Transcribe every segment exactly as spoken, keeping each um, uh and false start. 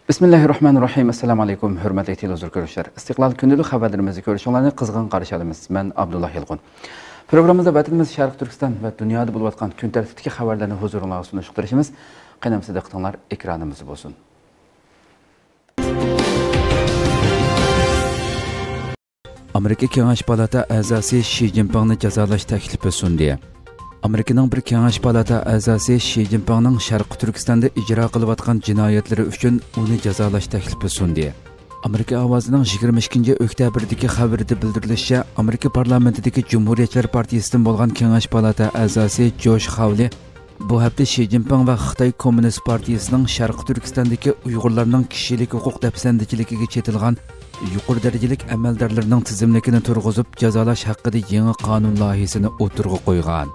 بىسمىللاھىررەھمانىررەھىم. ئەسسالامۇ ئەلەيكۇم، ھۆرمەتلىك تېلېۋىزور كۆرۈشلەر. ئىستىقلال كۈندىلىك خەۋەرلىرىمىزنى كۆرۈشۈڭلارنى قىزغىن قارشى ئالىمىز. مەن ئابدۇللا يالقۇن. پروگراممىمىزدا ۋەتىنىمىز شەرقىي تۈركىستان ۋە دۇنيادا بولۇۋاتقان كۈن تەرتىپتىكى خەۋەرلەرنى ھۇزۇرۇڭلارغا سۇنۇشقا تىرىشىمىز. قېنى، ئەمىسە دىققىتىڭلار ئېكرانىمىزدا بولسۇن. ئامېرىكا كېڭەش پالاتا ئەزاسى شى جىنپىڭنى جازالاش تەكلىپى سۇندى. ئامېرىكىنىڭ بىر كېڭەش پالاتا ئەزاسى شى جىنپىڭنىڭ شەرقىي تۈركىستاندا ئىجرا قىلىۋاتقان جىنايەتلىرى ئۈچۈن ئۇنى جازالاش تەكلىپى سۇندى. ئامېرىكا ئاۋازىنىڭ يىگىرمە ئىككىنچى ئۆكتەبىردىكى خەۋىرىدە بىلدۈرۈلۈشىچە، ئامېرىكا پارلامېنتىدىكى جۇمھۇرىيەتچىلەر پارتىيىسىدىن بولغان كېڭەش پالاتا ئەزاسى جوش خاۋلى بۇ ھەپتە شى جىنپىڭ ۋە خىتاي كوممۇنىست پارتىيىسىنىڭ شەرقىي تۈركىستاندىكى ئۇيغۇرلارنىڭ كىشىلىك ھوقۇق دەپسەندىچىلىكىگە چېتىلغان يۇقىرى دەرىجىلىك ئەمەلدارلىرىنىڭ تىزىملىكىنى تۇرغۇزۇپ جازالاش ھەققىدە يېڭى قانۇن لايىھىسىنى ئوتتۇرىغا قويغان.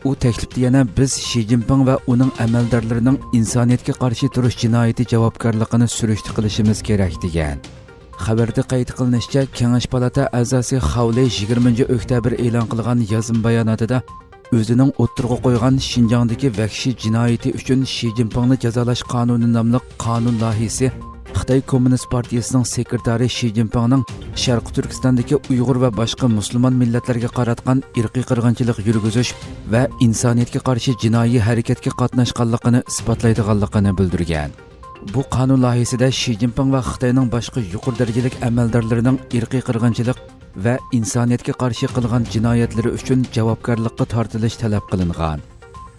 ئۇ تەكلىپتە يەنە بىز شى جىنپىڭ ۋە ئۇنىڭ ئەمەلدارلىرىنىڭ ئىنسانىيەتكە قارشى تۇرۇش جىنايىتى جاۋابكارلىقىنى سۈرۈشتە قىلىشىمىز كېرەك، دېگەن. خەۋەردە قەيت قىلىنىشىچە، كېڭەش پالاتا ئەزاسى خاۋلى يىگىرمىنچى ئۆكتەبىر ئېلان قىلغان يازما باياناتىدا ئۆزىنىڭ ئوتتۇرىغا قويغان شىنجاڭدىكى ۋەھشىي جىنايىتى ئۈچۈن شى جىنپىڭنى جازالاش قانۇنى ناملىق قانۇن لايىھىسى خىتاي كوممۇنىست پارتىيىسىنىڭ سېكرېتارى شى جىنپىڭنىڭ شەرقىي تۈركىستاندىكى ئۇيغۇر ۋە باشقا مۇسۇلمان مىللەتلەرگە قاراتقان ئىرقىي قىرغىنچىلىق يۈرگۈزۈش ۋە ئىنسانىيەتكە قارشى جىنايى ھەرىكەتكە قاتناشقانلىقىنى ئىسپاتلايدىغانلىقىنى بىلدۈرگەن. بۇ قانۇن لايىھىسىدە شى جىنپىڭ ۋە خىتاينىڭ باشقا يۇقىرى دەرىجىلىك ئەمەلدارلىرىنىڭ ئىرقىي قىرغىنچىلىق ۋە ئىنسانىيەتكە قارشى قىلغان جىنايەتلىرى ئۈچۈن جاۋابكارلىققا تارتىلىش تەلەپ قىلىنغان.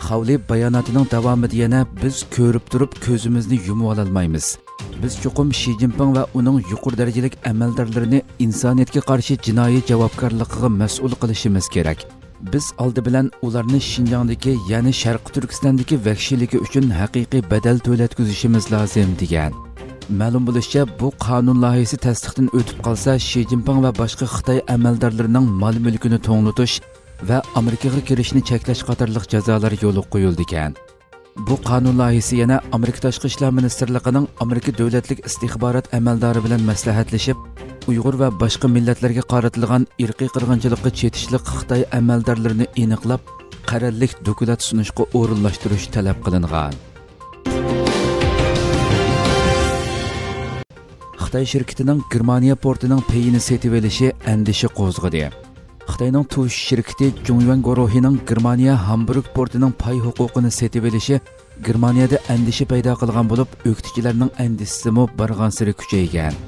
خاۋلى باياناتىنىڭ داۋامىدا يەنە، بىز كۆرۈپ تۇرۇپ كۆزىمىزنى يۇمۇۋالالمايمىز. بىز چوقۇم شى جىنپىڭ ۋە ئۇنىڭ يۇقىرى دەرىجىلىك ئەمەلدارلىرىنى ئىنسانىيەتكە قارشى جىنايى جاۋابكارلىقىغا مەسئۇل قىلىشىمىز كېرەك. بىز ئالدى بىلەن ئۇلارنى شىنجاڭدىكى، يەنى شەرقىي تۈركىستاندىكى ۋەھشىيلىكى ئۈچۈن ھەقىقىي بەدەل تۆلەتكۈزۈشىمىز لازىم، دېگەن. مەلۇم بولۇشىچە، بۇ قانۇن لايىھىسى تەستىقتىن ئۆتۈپ قالسا، شى جىنپىڭ ۋە باشقا خىتاي ئەمەلدارلىرىنىڭ مال-مۈلكىنى توڭلىتىش ۋە ئامېرىكىغا كىرىشنى چەكلەش قاتارلىق جازالار يولغا قويۇلىدىكەن. بۇ قانۇن لايىھىسى يەنە ئامېرىكا تاشقى ئىشلار مىنىستىرلىقىنىڭ ئامېرىكا دۆلەتلىك ئىستىخبارات ئەمەلدارى بىلەن مەسلىھەتلىشىپ، ئۇيغۇر ۋە باشقا مىللەتلەرگە قارىتىلغان ئىرقىي قىرغىنچىلىققا چېتىشلىق خىتاي ئەمەلدارلىرىنى ئېنىقلاپ، قەرەللىك دوكلات سۇنۇشقا ئورۇنلاشتۇرۇش تەلەپ قىلىنغان. خىتاي شىركىتىنىڭ گېرمانىيە پورتىنىڭ پېيىنى سېتىۋېلىشى ئەندىشە قوزغىدى. خىتاينىڭ تۇش شىركىتى جۇڭيۈەن گۇرۇھىنىڭ گېرمانىيە ھامبۇرگ پورتىنىڭ پاي ھوقۇقىنى سېتىۋېلىشى گېرمانىيەدە ئەندىشە پەيدا قىلغان بولۇپ، ئۆكتىچىلەرنىڭ ئەندىشىسىمۇ بارغانسېرى كۈچەيگەن.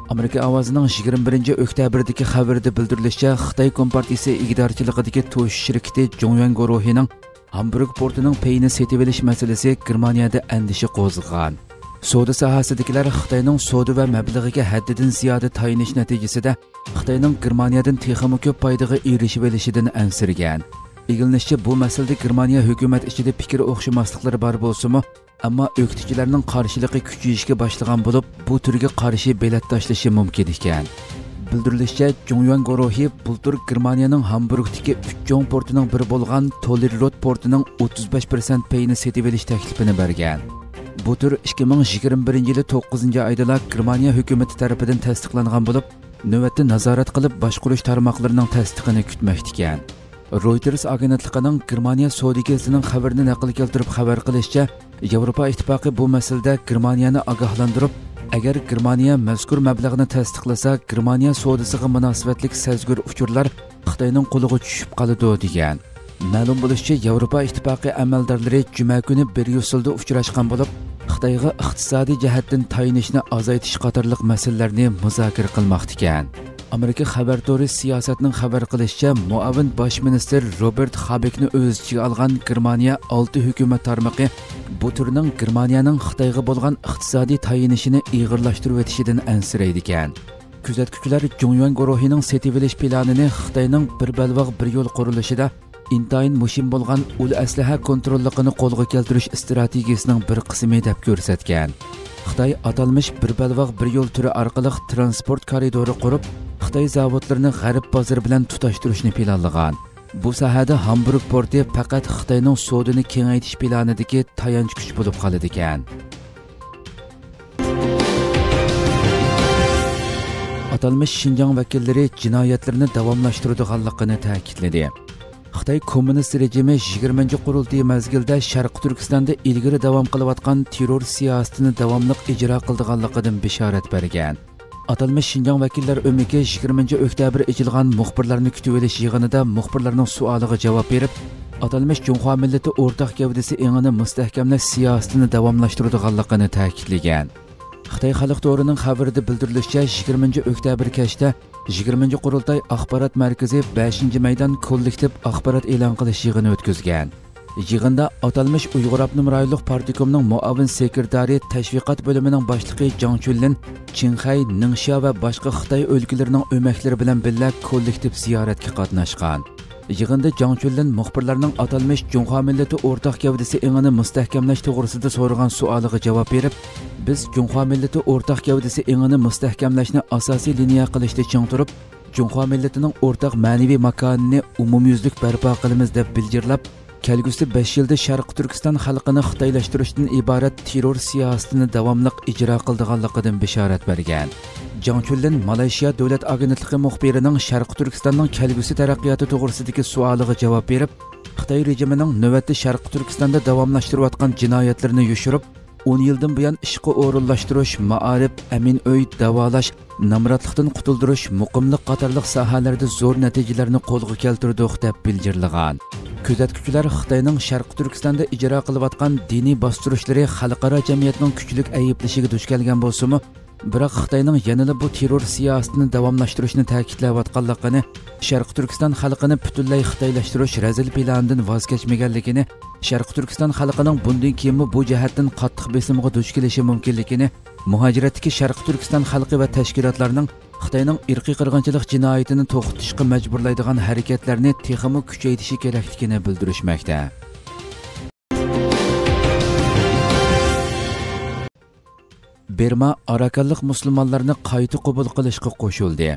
ئامېرىكا ئاۋازىنىڭ يىگىرمە بىرىنچى ئۆكتەبىردىكى خەۋىرىدە بىلدۈرۈلۈشىچە، خىتاي كومپارتىيىسى ئىگىدارچىلىقىدىكى تۇش شىركىتى جۇڭيۈەن گۇرۇھىنىڭ ھامبۇرگ پورتىنىڭ پېيىنى سېتىۋېلىش مەسىلىسى گېرمانىيەدە ئەندىشە قوزغىغان. سودا ساھەسىدىكىلەر خىتاينىڭ سودا ۋە مەبلىغىگە ھەددىدىن زىيادە تايىنىش نەتىجىسىدە، خىتاينىڭ گېرمانىيەدىن تېخىمۇ كۆپ پايدىغا ئېرىشىۋېلىشىدىن ئەنسىرىگەن. ئىگىلىنىشىچە، بۇ مەسىلىدە گېرمانىيە ھۆكۈمەت ئىچىدە پىكىر ئوخشىماسلىقلىرى بار بولسىمۇ، ئەمما ئۆكتىچىلەرنىڭ قارشىلىقى كۈچىيىشكە باشلىغان بولۇپ، بۇ تۈرگە قارشى بېلەت تاشلىشى مۇمكىن ئىكەن. بىلدۈرۈلۈشىچە، جۇڭيۈەن گۇرۇھى بۇلتۇر گېرمانىيەنىڭ ھامبۇرگتىكى ئۈچ چوڭ پورتىنىڭ بىرى بولغان توللېررود پورتىنىڭ ئوتتۇز بەش پىرسەنت پېيىنى سېتىۋېلىش تەكلىپىنى بەرگەن. بۇ تۈر ئىككى مىڭ يىگىرمە بىرىنچى يىلى توققۇزىنچى ئايدىلا گېرمانىيە ھۆكۈمىتى تەرىپىدىن تەستىقلانغان بولۇپ، نۆۋەتتە نازارەت قىلىپ باشقۇرۇش تارماقلىرىنىڭ تەستىقىنى كۈتمەكتىكەن. رويتېرس ئاگېنتلىقىنىڭ گېرمانىيە سودا گېزىتىنىڭ خەۋىرىنى نەقىل كەلتۈرۈپ خەۋەر قىلىشىچە، ياۋروپا ئىتتىپاقى بۇ مەسىلىدە گېرمانىيەنى ئاگاھلاندۇرۇپ، ئەگەر گېرمانىيە مەزكۇر مەبلەغنى تەستىقلىسا، گېرمانىيە سودىسىغا مۇناسىۋەتلىك سەزگۈر ئۇچۇرلار خىتاينىڭ قولىغا چۈشۈپ قالىدۇ، دېگەن. مەلۇم بولۇشىچە، ياۋروپا ئىتتىپاقى ئەمەلدارلىرى جۈمە كۈنى بريۇسسېلدا ئۇچراشقان بولۇپ، خىتايغا ئىقتىسادىي جەھەتتىن تايىنىشنى ئازايتىش قاتارلىق مەسىلىلەرنى مۇزاكىرە قىلماقتىكەن. ئامېرىكا خەۋەر تورى سىياسەتنىڭ خەۋەر قىلىشىچە، مۇئاۋىن باش مىنىستىر روبېرت خابېكنى ئۆز ئىچىگە ئالغان گېرمانىيە ئالتە ھۆكۈمەت تارمىقى بۇ تۈرنىڭ گېرمانىيەنىڭ خىتايغا بولغان ئىقتىسادىي تايىنىشىنى ئېغىرلاشتۇرۇۋېتىشىدىن ئەنسىرەيدىكەن. كۆزەتكۈچىلەر جۇڭيۈەن گۇرۇھىنىڭ سېتىۋېلىش پىلانىنى خىتاينىڭ بىر بەلباغ بىر يول قۇرۇلۇشىدا ئىنتايىن مۇھىم بولغان ئۇل ئەسلىھە كونتروللۇقىنى قولغا كەلتۈرۈش ئىستراتېگىيىسىنىڭ بىر قىسمى دەپ كۆرسەتكەن. خىتاي ئاتالمىش بىر بەلباغ بىر يول تۈرى ئارقىلىق ترانسپورت كارىدورى قۇرۇپ، خىتاي زاۋۇتلىرىنى غەرب بازىرى بىلەن تۇتاشتۇرۇشنى پىلانلىغان. بۇ ساھەدە ھامبۇرگ پورتى پەقەت خىتاينىڭ سودىنى كېڭەيتىش پىلانىدىكى تايانچ كۈچ بولۇپ قالىدىكەن. ئاتالمىش شىنجاڭ ۋەكىللىرى جىنايەتلىرىنى داۋاملاشتۇرىدىغانلىقىنى تەكىتلىدى. خىتاي كوممۇنىست رېجىمى يىگىرمىنچى قۇرۇلتىيى مەزگىلىدە شەرقىي تۈركىستاندا ئىلگىرى داۋام قىلىۋاتقان تېررور سىياسىتىنى داۋاملىق ئىجرا قىلىدىغانلىقىدىن بېشارەت بەرگەن. ئاتالمىش شىنجاڭ ۋەكىللەر ئۆمىكى يىگىرمىنچى ئۆكتەبىر ئېچىلغان مۇخبىرلارنى كۈتۈۋېلىش يىغىنىدا مۇخبىرلارنىڭ سوئالىغا جاۋاب بېرىپ، ئاتالمىش جۇڭخۇا مىللىتى ئورتاق گەۋدىسى ئېڭىنى مۇستەھكەملەش سىياسىتىنى داۋاملاشتۇرىدىغانلىقىنى تەكىتلىگەن. خىتاي خەلق تورىنىڭ خەۋىرىدە بىلدۈرۈلۈشىچە، يىگىرمىنچى ئۆكتەبىر كەچتە يىگىرمىنچى قۇرۇلتاي ئاخبارات مەركىزى بەشىنچى مەيدان كوللېكتىپ ئاخبارات ئېلان قىلىش يىغىنى ئۆتكۈزگەن. يىغىندا ئاتالمىش ئۇيغۇر ئاپتونوم رايونلۇق پارتكومنىڭ مۇئاۋىن سېكرېتارى، تەشۋىقات بۆلۈمىنىڭ باشلىقى جاڭ چۈنلىن، چىڭخەي، نىڭشيا ۋە باشقا خىتاي ئۆلكىلىرىنىڭ ئۆمەكلىرى بىلەن بىللە كوللېكتىپ زىيارەتكە قاتناشقان. يىغىندا جاڭ چۈنلىن مۇخبىرلارنىڭ ئاتالمىش جۇڭخۇا مىللىتى ئورتاق گەۋدىسى ئېڭىنى مۇستەھكەملەش توغرىسىدا سورىغان سوئالىغا جاۋاب بېرىپ، بىز جۇڭخۇا مىللىتى ئورتاق گەۋدىسى ئېڭىنى مۇستەھكەملەشنى ئاساسىي لىنىيە قىلىشتا چىڭ تۇرۇپ، جۇڭخۇا مىللىتىنىڭ ئورتاق مەنىۋى ماكانىنى ئومۇميۈزلۈك بەرپا قىلىمىز، دەپ بىلجىرلاپ، كەلگۈسى بەش يىلدا شەرقىي تۈركىستان خەلقىنى خىتايلاشتۇرۇشتىن ئىبارەت تېررور سىياسىتىنى داۋاملىق ئىجرا قىلىدىغانلىقىدىن بېشارەت بەرگەن. جاڭ چۈنلىن مالايشىيا دۆلەت ئاگېنتلىقى مۇخبىرىنىڭ شەرقىي تۈركىستاننىڭ كەلگۈسى تەرەققىياتى توغرىسىدىكى سوئالىغا جاۋاب بېرىپ، خىتاي رېجىمىنىڭ نۆۋەتتە شەرقىي تۈركىستاندا داۋاملاشتۇرۇۋاتقان جىنايەتلىرىنى يوشۇرۇپ، ئون يىلدىن بۇيان ئىشقا ئورۇنلاشتۇرۇش، مائارىپ، ئەمىن ئۆي، داۋالاش، نامراتلىقتىن قۇتۇلدۇرۇش، مۇقىملىق قاتارلىق ساھەلەردە زور نەتىجىلەرنى قولغا كەلتۈردۇق، دەپ بىلجىرلىغان. كۆزەتكۈچىلەر خىتاينىڭ شەرقىي تۈركىستاندا ئىجرا قىلىۋاتقان دىنىي باستۇرۇشلىرى خەلقئارا جەمئىيەتنىڭ كۈچلۈك ئەيىبلىشىگە دۇچ كەلگەن بولسىمۇ، بىراق خىتاينىڭ يەنىلا بۇ تېررور سىياسىتىنى داۋاملاشتۇرۇشنى تەكىتلەۋاتقانلىقىنى، شەرقىي تۈركىستان خەلقىنى پۈتۈنلەي خىتايلاشتۇرۇش رەزىل پىلانىدىن ۋاز كەچمىگەنلىكىنى، شەرقىي تۈركىستان خەلقىنىڭ بۇندىن كېيىنمۇ بۇ جەھەتتىن قاتتىق بېسىمغا دۇچ كېلىشى مۇمكىنلىكىنى، مۇھاجىرەتتىكى شەرقىي تۈركىستان خەلقى ۋە تەشكىلاتلارنىڭ خىتاينىڭ ئىرقىي قىرغىنچىلىق جىنايىتىنى توختىتىشقا مەجبۇرلايدىغان ھەرىكەتلەرنى تېخىمۇ كۈچەيتىشى كېرەكلىكىنى بىلدۈرۈشمەكتە. بىرما ئاراكانلىق مۇسۇلمانلارنى قايتا قوبۇل قىلىشقا قوشۇلدى.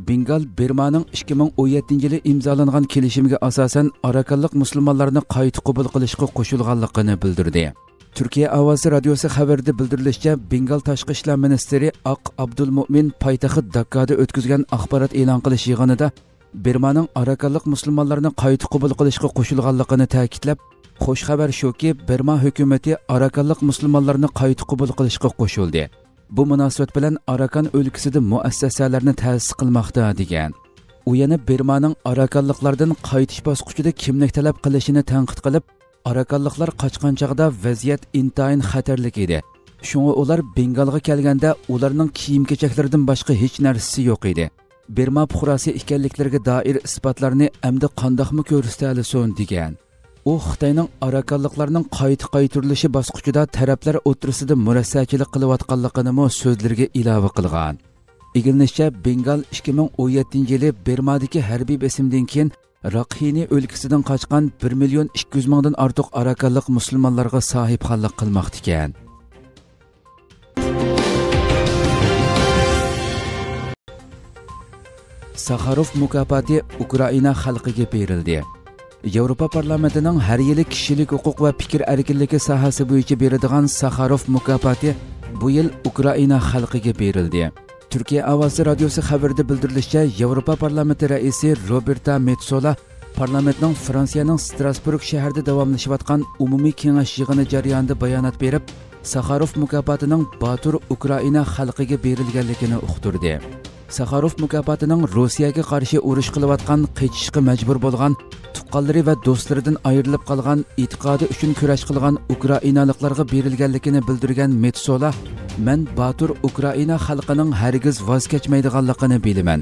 بېنگال بىرمانىڭ ئىككى مىڭ ئون يەتتىنچى يىلى ئىمزالانغان كېلىشىمگە ئاساسەن ئاراكانلىق مۇسۇلمانلارنى قايتا قوبۇل قىلىشقا قوشۇلغانلىقىنى بىلدۈردى. تۈركىيە ئاۋازى رادىيوسى خەۋىرىدە بىلدۈرۈلۈشىچە، بېنگال تاشقى ئىشلار مىنىستىرى ئاق ئابدۇلمۇئمىن پايتەخت داككادا ئۆتكۈزگەن ئاخبارات ئېلان قىلىش يىغىنىدا بىرمانىڭ ئاراكانلىق مۇسۇلمانلارنى قايتا قوبۇل قىلىشقا قوشۇلغانلىقىنى تەكىتلەپ، خوش خەۋەر شۇكى، بىرما ھۆكۈمىتى ئاراكانلىق مۇسۇلمانلارنى قايتا قوبۇل قىلىشقا قوشۇلدى. بۇ مۇناسىۋەت بىلەن ئاراكان ئۆلكىسىدە مۇئەسسەسەلەرنى تەسىس قىلماقتا، دېگەن. ئۇ يەنە بىرمانىڭ ئاراكانلىقلاردىن قايتىش باسقۇچىدا كىملىك تەلەپ قىلىشىنى تەنقىد قىلىپ، ئاراكانلىقلار قاچقان چاغدا ۋەزىيەت ئىنتايىن خەتەرلىك ئىدى. شۇڭا ئۇلار بېنگالغا كەلگەندە ئۇلارنىڭ كىيىم-كېچەكلىرىدىن باشقا ھېچ نەرسىسى يوق ئىدى. بىرما پۇقراسى ئىكەنلىكلىرىگە دائىر ئىسپاتلارنى ئەمدى قانداقمۇ كۆرسىتەلىسۇن، دېگەن. ئۇ خىتاينىڭ ئاراكانلىقلارنىڭ قايتا قايتۇرۇلۇشى باسقۇچىدا تەرەپلەر ئوتتۇرىسىدا مۇرەسسەچىلىك قىلىۋاتقانلىقىنىمۇ سۆزلىرىگە ئىلاۋە قىلغان. ئىگىلىنىشىچە، بېنگال ئىككى مىڭ ئون يەتتىنچى يىلى بىرمادىكى ھەربىي بېسىمدىن كېيىن راخىنى ئۆلكىسىدىن قاچقان بىر مىليون ئىككى يۈز مىڭدىن ئارتۇق ئاراكانلىق مۇسۇلمانلارغا ساھىبخانلىق قىلماقتىكەن. ساخاروف مۇكاپاتى ئۇكرائىنا خەلقىگە بېرىلدى. ياۋروپا پارلامېنتىنىڭ ھەر يىلى كىشىلىك ھوقۇق ۋە پىكىر ئەركىنلىكى ساھەسى بويىچە بېرىدىغان ساخاروف مۇكاپاتى بۇ يىل ئۇكرائىنا خەلقىگە بېرىلدى. تۈركىيە ئاۋازى رادىيوسى خەۋىرىدە بىلدۈرۈلۈشىچە، ياۋروپا پارلامېنتى رەئىسى روبېرتا مېتسولا پارلامېنتنىڭ فرانسىيەنىڭ ستراسبۇرگ شەھىرىدە داۋاملىشىۋاتقان ئومۇمىي كېڭەش يىغىنى جەريانىدا بايانات بېرىپ، ساخاروف مۇكاپاتىنىڭ باتۇر ئۇكرائىنا خەلقىگە بېرىلگەنلىكىنى ئۇقتۇردى. ساخاروف مۇكاپاتىنىڭ روسىيەگە قارشى ئۇرۇش قىلىۋاتقان، قېچىشقا مەجبۇر بولغان، تۇغقانلىرى ۋە دوستلىرىدىن ئايرىلىپ قالغان، ئېتىقادى ئۈچۈن كۈرەش قىلغان ئۇكرائىنالىقلارغا بېرىلگەنلىكىنى بىلدۈرگەن مېتسولا، مەن باتۇر ئۇكرائىنا خەلقىنىڭ ھەرگىز ۋاز كەچمەيدىغانلىقىنى بىلىمەن.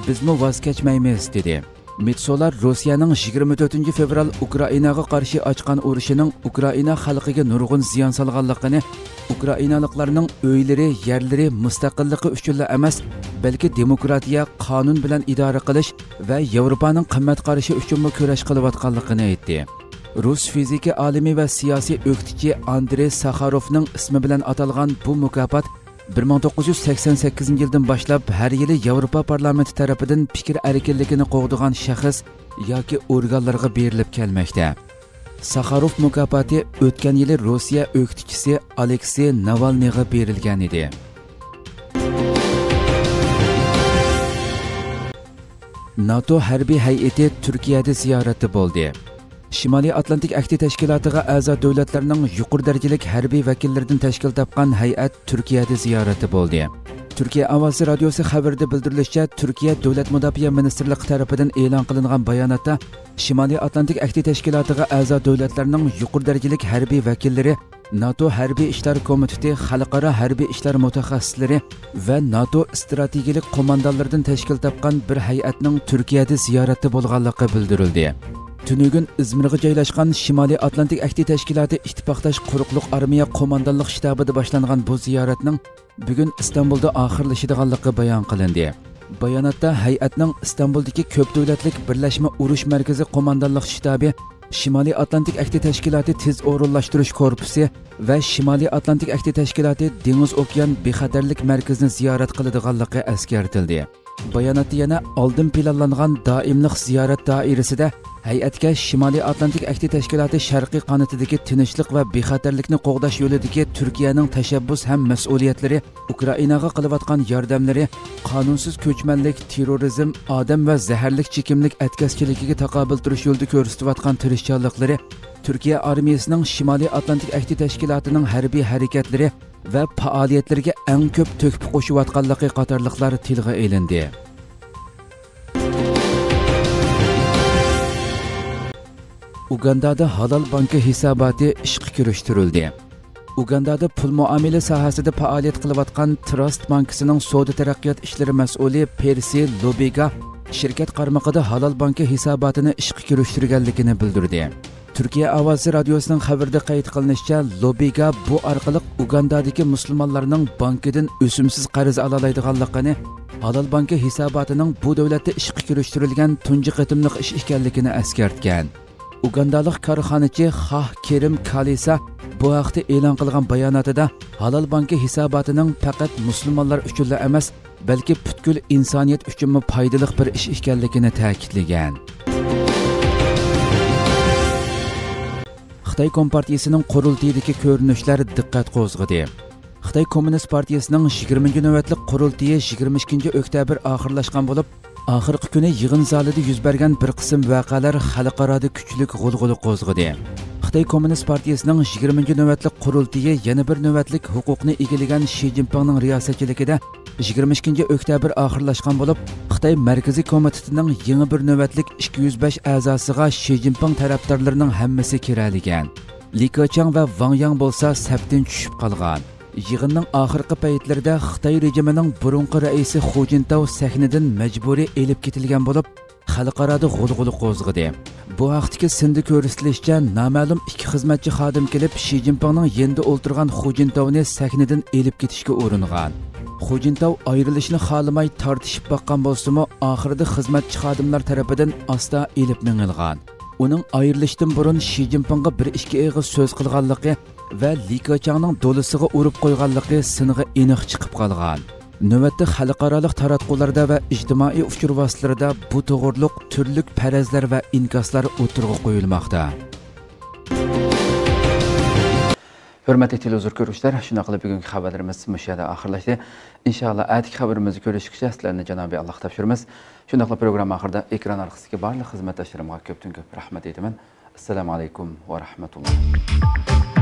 بىزمۇ ۋاز كەچمەيمىز، دېدى. مېتسولا روسىيەنىڭ يىگىرمە تۆتىنچى فېۋرال ئۇكرائىناغا قارشى ئاچقان ئۇرۇشىنىڭ ئۇكرائىنا خەلقىگە نۇرغۇن زىيان سالغانلىقىنى، ئۇكرائىنالىقلارنىڭ ئۆيلىرى، يەرلىرى، مۇستەقىللىقى ئۈچۈنلا ئەمەس، بەلكى دېموكراتىيە، قانۇن بىلەن ئىدارە قىلىش ۋە ياۋروپانىڭ قىممەت قارىشى ئۈچۈنمۇ كۈرەش قىلىۋاتقانلىقىنى ئېيتتى. رۇس فىزىكا ئالىمى ۋە سىياسىي ئۆكتىچى ئاندرېي ساخاروفنىڭ ئىسمى بىلەن ئاتالغان بۇ مۇكاپات بىر مىڭ توققۇز يۈز سەكسەن سەككىزىنچى يىلدىن باشلاپ ھەر يىلى ياۋروپا پارلامېنتى تەرىپىدىن پىكىر ئەركىنلىكىنى قوغدىغان شەخس ياكى ئورگانلارغا بېرىلىپ كەلمەكتە. ساخاروف مۇكاپاتى ئۆتكەن يىلى روسىيە ئۆكتىچىسى ئالېكسېي ناۋالنىيغا بېرىلگەن ئىدى. ناتو ھەربىي ھەيئىتى تۈركىيەدە زىيارەتتە بولدى. شىمالىي ئاتلانتىك ئەھدى تەشكىلاتىغا ئەزا دۆلەتلەرنىڭ يۇقىرى دەرىجىلىك ھەربىي ۋەكىللىرىدىن تەشكىل تاپقان ھەيئەت تۈركىيەدە زىيارەتتە بولدى. تۈركىيە ئاۋازى رادىيوسى خەۋىرىدە بىلدۈرۈلۈشىچە، تۈركىيە دۆلەت مۇداپىئە مىنىستىرلىقى تەرىپىدىن ئېلان قىلىنغان باياناتتا، شىمالىي ئاتلانتىك ئەھدى تەشكىلاتىغا ئەزا دۆلەتلەرنىڭ يۇقىرى دەرىجىلىك ھەربىي ۋەكىللىرى، ناتو ھەربىي ئىشلار كومىتېتى، خەلقئارا ھەربىي ئىشلار مۇتەخەسسىسلىرى ۋە ناتو ئىستراتېگىيىلىك قوماندانلىرىدىن تەشكىل تاپقان بىر ھەيئەتنىڭ تۈركىيەدە زىيارەتتە بولغانلىقى بىلدۈرۈلدى. تۈنۈگۈن ئىزمىرغا جايلاشقان شىمالىي ئاتلانتىك ئەھدى تەشكىلاتى ئىتتىپاقداش قۇرۇقلۇق ئارمىيە قوماندانلىق شتابىدا باشلانغان بۇ زىيارەتنىڭ بۈگۈن ئىستانبۇلدا ئاخىرلىشىدىغانلىقى بايان قىلىندى. باياناتتا ھەيئەتنىڭ ئىستانبۇلدىكى كۆپ دۆلەتلىك بىرلەشمە ئۇرۇش مەركىزى قوماندانلىق شتابى، شىمالىي ئاتلانتىك ئەھدى تەشكىلاتى تېز ئورۇنلاشتۇرۇش كورپۇسى ۋە شىمالىي ئاتلانتىك ئەھدى تەشكىلاتى دېڭىز ئوكيان بىخەتەرلىك مەركىزىنى زىيارەت قىلىدىغانلىقى ئەسكەرتىلدى. باياناتتا يەنە ئالدىن پىلانلانغان دائىملىق زىيارەت دائىرىسىدە ھەيئەتكە شىمالىي ئاتلانتىك ئەھدى تەشكىلاتى شەرقىي قانىتىدىكى تىنچلىق ۋە بىخەتەرلىكنى قوغداش يولىدىكى تۈركىيەنىڭ تەشەببۇس ھەم مەسئۇلىيەتلىرى، ئۇكرائىناغا قىلىۋاتقان ياردەملىرى، قانۇنسىز كۆچمەنلىك، تېررورىزم، ئادەم ۋە زەھەرلىك چېكىملىك ئەتكەسچىلىكىگە تاقابىل تۇرۇش يولىدا كۆرسىتىۋاتقان تىرىشچانلىقلىرى، تۈركىيە ئارمىيىسىنىڭ شىمالىي ئاتلانتىك ئەھدى تەشكىلاتىنىڭ ھەربىي ھەرىكەتلىرى ۋە پائالىيەتلىرىگە ئەڭ كۆپ تۆھپە قوشۇۋاتقانلىقى قاتارلىقلار تىلغا ئېلىندى. ئۇگاندادا ھالال بانكا ھېساباتى ئىشقا كىرىشتۈرۈلدى. ئۇگاندادا پۇل مۇئامىلە ساھەسىدە پائالىيەت قىلىۋاتقان تراست بانكىسىنىڭ سودا تەرەققىيات ئىشلىرى مەسئۇلى پېرسى لوبىگا شىركەت قارمىقىدا ھالال بانكا ھېساباتىنى ئىشقا كىرىشتۈرگەنلىكىنى بىلدۈردى. تۈركىيە ئاۋازى رادىيوسىنىڭ خەۋىرىدە قەيت قىلىنىشىچە، لوبىگا بۇ ئارقىلىق ئۇگاندادىكى مۇسۇلمانلارنىڭ بانكىدىن ئۆسۈمسىز قەرز ئالالايدىغانلىقىنى، ھالال بانكا ھېساباتىنىڭ بۇ دۆلەتتە ئىشقا كىرىشتۈرۈلگەن تۇنجى قېتىملىق ئىش ئىكەنلىكىنى ئەسكەرتكەن. ئۇگاندالىق كارخانىچى خاھ كېرىم كالىسا بۇ ھەقتە ئېلان قىلغان باياناتىدا، ھالال بانكا ھېساباتىنىڭ پەقەت مۇسۇلمانلار ئۈچۈنلا ئەمەس، بەلكى پۈتكۈل ئىنسانىيەت ئۈچۈنمۇ پايدىلىق بىر ئىش ئىكەنلىكىنى تەكىتلىگەن. خىتاي كومپارتىيىسىنىڭ قۇرۇلتىيىدىكى كۆرۈنۈشلەر دىققەت قوزغىدى. خىتاي كوممۇنىست پارتىيىسىنىڭ يىگىرمىنچى نۆۋەتلىك قۇرۇلتىيى يىگىرمە ئىككىنچى ئۆكتەبىر ئاخىرلاشقان بولۇپ، ئاخىرقى كۈنى يىغىن زالىدا يۈز بەرگەن بىر قىسىم ۋەقەلەر خەلقئارادا كۈچلۈك غۇلغۇلا قوزغىدى. خىتاي كوممۇنىست پارتىيىسىنىڭ يىگىرمىنچى نۆۋەتلىك قۇرۇلتىيى يەنە بىر نۆۋەتلىك ھوقۇقنى ئىگىلىگەن شى جىنپىڭنىڭ رىياسەتچىلىكىدە يىگىرمە ئىككىنچى ئۆكتەبىر ئاخىرلاشقان بولۇپ، خىتاي مەركىزىي كومىتېتىنىڭ يېڭى بىر نۆۋەتلىك ئىككى يۈز بەش ئەزاسىغا شى جىنپىڭ تەرەپدارلىرىنىڭ ھەممىسى كىرەلىگەن. لى كېچياڭ ۋە ۋاڭ ياڭ بولسا سەپتىن چۈشۈپ قالغان. يىغىننىڭ ئاخىرقى پەيتلىرىدە خىتاي رېجىمىنىڭ بۇرۇنقى رەئىسى خۇ جىنتاۋ سەھنىدىن مەجبۇرىي ئېلىپ كېتىلگەن بولۇپ، خەلقئارادا غۇلغۇلا قوزغىدى. بۇ ھەقتىكى سىندا كۆرسىتىلىشىچە، نامەلۇم ئىككى خىزمەتچى خادىم كېلىپ، شى جىنپىڭنىڭ يېنىدا ئولتۇرغان خۇ جىنتاۋنى سەھنىدىن ئېلىپ كېتىشكە ئۇرۇنغان. خۇ جىنتاۋ ئايرىلىشنى خالىماي تارتىشىپ باققان بولسىمۇ، ئاخىرىدا خىزمەتچى خادىملار تەرىپىدىن ئاستا ئېلىپ مېڭىلغان. ئۇنىڭ ئايرىلىشتىن بۇرۇن شى جىنپىڭغا بىر ئىككى ئېغىز سۆز قىلغانلىقى ۋە لى كېچياڭنىڭ دولىسىغا ئۇرۇپ قويغانلىقى سىنغا ئېنىق چىقىپ قالغان. نۆۋەتتە خەلقئارالىق تاراتقۇلاردا ۋە ئىجتىمائىي ئۇچۇر ۋاسىتىلىرىدا بۇ توغرۇلۇق تۈرلۈك پەرەزلەر ۋە ئىنكاسلار ئوتتۇرىغا قويۇلماقتا. ھۆرمەتلىك تېلېۋىزور كۆرگۈچىلەر، شۇنداق قىلىپ بۈگۈنكى خەۋەرلىرىمىز مۇشۇ يەردە ئاخىرلاشتى. ئىنشائاللا، ئەتىكى خەۋىرىمىزدە كۆرۈشكىچە سىلەرنى جانابىي ئاللاغا تاپشۇرىمىز. شۇنداقلا پروگرامما ئاخىرىدا ئېكران ئارقىسىدىكى بارلىق خىزمەتداشلىرىمغا كۆپتىن كۆپ رەھمەت ئېيتىمەن. ئەسسالامۇ ئەلەيكۇم ۋە رەھمەتۇللا.